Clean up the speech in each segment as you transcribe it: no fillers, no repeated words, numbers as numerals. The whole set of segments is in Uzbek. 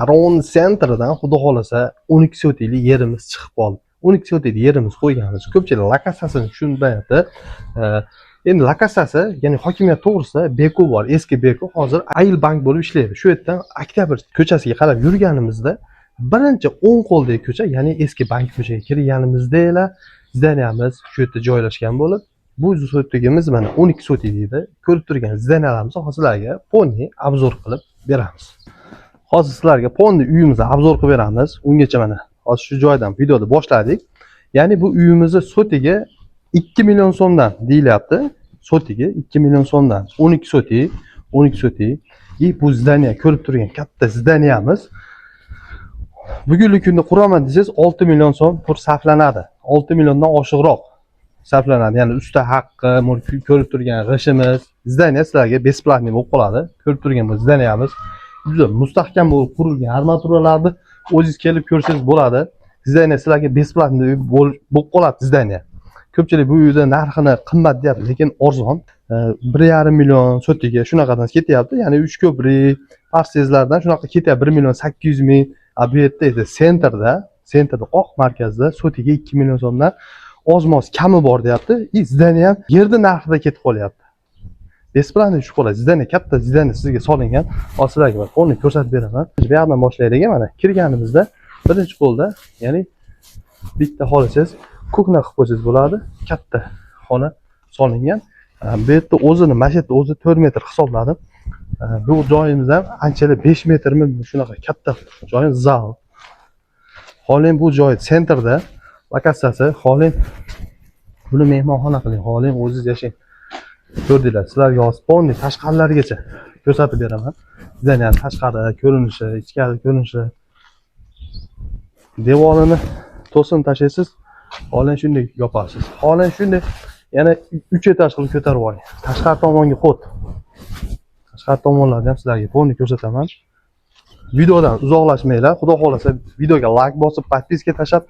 Aron Center'dan xudo xohlasa 12 sotiklik yerimiz chiqib qoldi. 12 sotiklik yerimiz qo'yganmiz. Ko'pchilik lokatsiyasini tushunmayapti. Endi lokatsiyasi, ya'ni hokimiyat to'g'risida Beko bor, eski Beko hozir Ayil bank bo'lib ishlaydi. Shu yerdan Oktyabr ko'chasiga qarab yurganimizda birinchi o'ng qo'ldagi ko'cha, ya'ni eski bank ko'chaga kirganimizda здания miz shu yerda joylashgan bo'lib, bu sotigimiz mana 12 sotik deydi. Ko'rib turgan здания larimizni hozir sizlarga полный обзор qilib beramiz. Hozir sizlarga полный uyimizni обзор qilib beramiz. Ungacha mana hozir shu joydan videoni boshladik. Ya'ni bu uyimizni sotigi 2 million so'mdan deyilyapti. Sotigi 2 million so'mdan. 12 sotik, 12 sotik. И bu здание ko'rib turgan katta здания miz bugungi kunda quraman desangiz 6 million so'm pul sarflanadi. 6 milliondan oshiqroq sarflanadi. Ya'ni usta haqqi, ko'rib turgan g'ishimiz, здание sizlarga бесплатный bo'lib qoladi. Ko'rib turgan bu здания miz juda mustahkam bo'lib qurilgan armaturalarni o'zingiz kelib ko'rsangiz bo'ladi. Здание sizlarga бесплатный bo'lib qoladi здание. Ko'pchilik bu uyda narxini qimmat deyapti, lekin arzon. 1,5 million sotiga shunaqadan ketyapti. Ya'ni Uchko'prik, Parsezlardan shunaqa ketyapti 1 million 800 ming. A bu yerda esa центр da, центр da oq markazda sotiga 2 million so'mdan oz-moz kami bor deyapti. И здание ham yerda narxida ketib qolyapti. Бесплатный tushib qoladi. Здание katta здание sizga solingan. Hozir sizlarga bir полный ko'rsatib beraman. Bu yoqdan boshlaylik mana kirganimizda birinchi qo'lda, ya'ni bitta xohlasangiz кухня qilib qo'ysangiz bo'ladi. Katta xona solingan. Bu yerda o'zini mana shu yerda o'zi 4 metr hisobladim. Bu joyimiz ham anchalar 5 metrmi shunaqa katta joy zal. Xohlang bu joy центр da lokatsiyasi, xohlang buni mehmonxona qiling, xohlang o'zingiz yashang. Ko'rdinglar, sizlarga hozir полный tashqarilarigacha ko'rsatib beraman. Здания tashqari ko'rinishi, ichkari ko'rinishi. Devorini to'sin tashlaysiz, xohlang shunday yopasiz. Xohlang shunday yana 3 этаж qilib ko'tarib oling. Tashqari tomonga ход. Tashqari tomonlarni ham sizlarga полный ko'rsataman. Videodan uzoqlashmanglar. Xudo xohlasa videoga like bosib, подписка tashlab,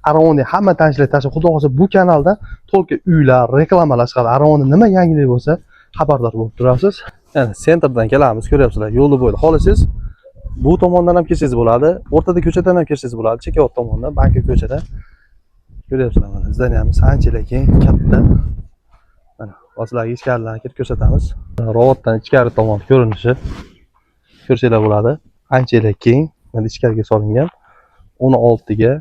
Aravonni hamma tanishlar tashlab, xudo xohlasa bu kanalda только uylar, reklamalar chiqadi. Aravonni nima yangilik bo'lsa xabardor bo'lib turasiz. Ya'ni центр dan kelamiz, ko'ryapsizlar, yo'lni bo'yida. Xohlasangiz bu tomondan ham kelsangiz bo'ladi, o'rtada ko'chadan ham kelsangiz bo'ladi, Chekovat tomondan, Banka ko'chada. Ko'ryapsizlar mana здания miz anchalar keng, katta. Mana hozir sizlarga ichkarilarni kirib ko'rsatamiz. Ravatdan ichkari tomon ko'rinishi ko'rsanglar bo'ladi. Anchalar keng, mana ichkariga solingan. 16 ga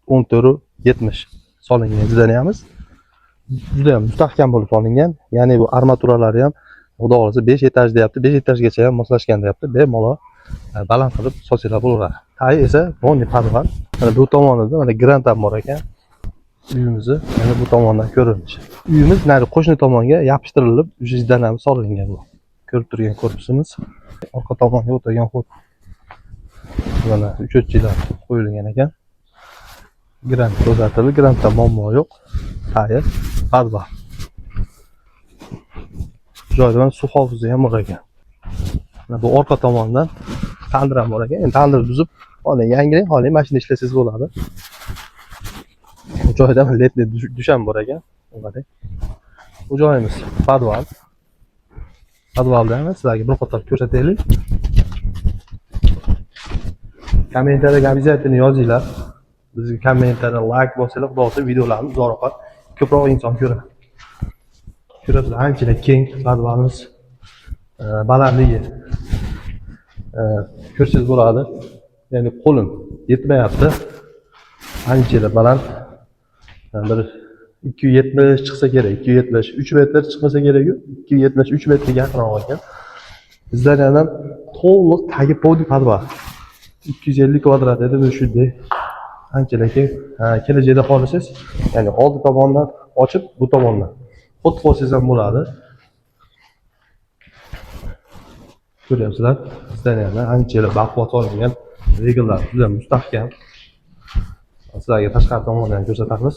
14,70 solingan здания miz. Juda ham mustahkam bo'lib solingan. Ya'ni bu armaturalari ham xudo xohlasa 5 этаж deyapti, 5 этаж gacha ham moslashgan deyapti. Bemalol baland qilib solsanglar bo'laveradi. Tagi esa полный podval. Mana bu tomonida mana grant ham bor ekan. Uyimizni mana bu tomondan ko'rinishi. Uyimiz nari qo'shni tomonga yopishtirilib, o'sha здания miz solingan bu. Ko'rib turgan korpusimiz. Orqa tomonga o'tadigan ход. Mana uchuvchilar qo'yilgan ekan. Grant ko'rsatildi, grantda muammo yo'q. Tagi podval. Joyda mana suv hovuzi ham bor ekan. Mana bu orqa tomondan tandir ham bor ekan. Endi tandir buzib, xohlang yangilang, xohlang mashinada ishlasangiz bo'ladi. Bu joyda ham летний dush ham bor ekan. Qarang. Bu joyimiz podval. Podvalda ham sizlarga bir qator ko'rsataylik. Kommentariyga обязательно yozinglar. Bizga kommentariyga like bosinglar, xudo xohlasa videolarimiz uzoqroq ko'proq inson ko'radi. Ko'rasizlar, anchalar keng podvalimiz, balandligi ko'rsangiz bo'ladi. Ya'ni qo'lim yetmayapti. Anchalar baland. Bir 270 chiqsa kerak, 270, 3 metr chiqmasa kerak-ku, 270, 3 metrga yaqinroq ekan. Здания dan to'liq tagi полный podval. 250 kvadrat edi bu shunday. Anchalar keng. Ha, kelajakda xohlasangiz, ya'ni oldi tomondan ochib, bu tomondan ход qo'ysangiz ham bo'ladi. Ko'ryapsizlar, здания lar anchalar baquvvat olingan, regallar juda mustahkam. Sizlarga tashqari tomondan ham ko'rsatamiz.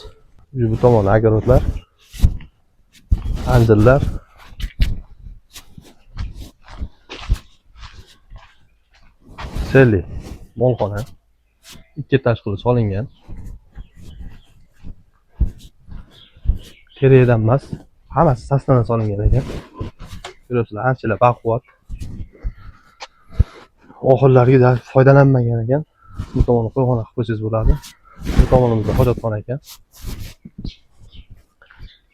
Bu tomonda огород lar, anjirlar. Selli molxona ikki этаж qilib solingan. Terakdan emas, hammasi sosnadan solingan ekan. Ko'ryapsizlar, anchalar baquvvat. Oxirlariga foydalanmagan ekan. Bu tomoni qo'yxona qilib qo'ysangiz bo'ladi. Bu tomonimizda hojatxona ekan.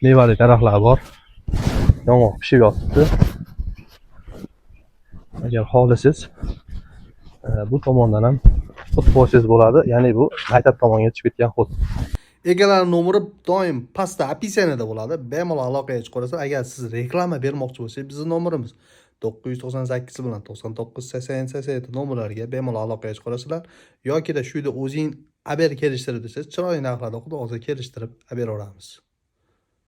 Mevali daraxtlar bor. Yong'oq pishib yotibdi. Agar xohlasangiz, bu tomondan ham ход qo'ysangiz bo'ladi. Ya'ni bu maktab tomonga tushib ketgan ход. Egalari nomeri doim pastda, описание da bo'ladi. Bemalol aloqaga chiqaverasiz. Agar siz reklama bermoqchi bo'lsangiz, bizning nomerimiz 998 bilan 99 80 87 nomerlariga bemalol aloqaga chiqarasizlar. Yokida shu uyda o'zing aber kelishtirib desangiz, chiroyli narxlarda, xudo xohlasa, kelishtirib beraveramiz.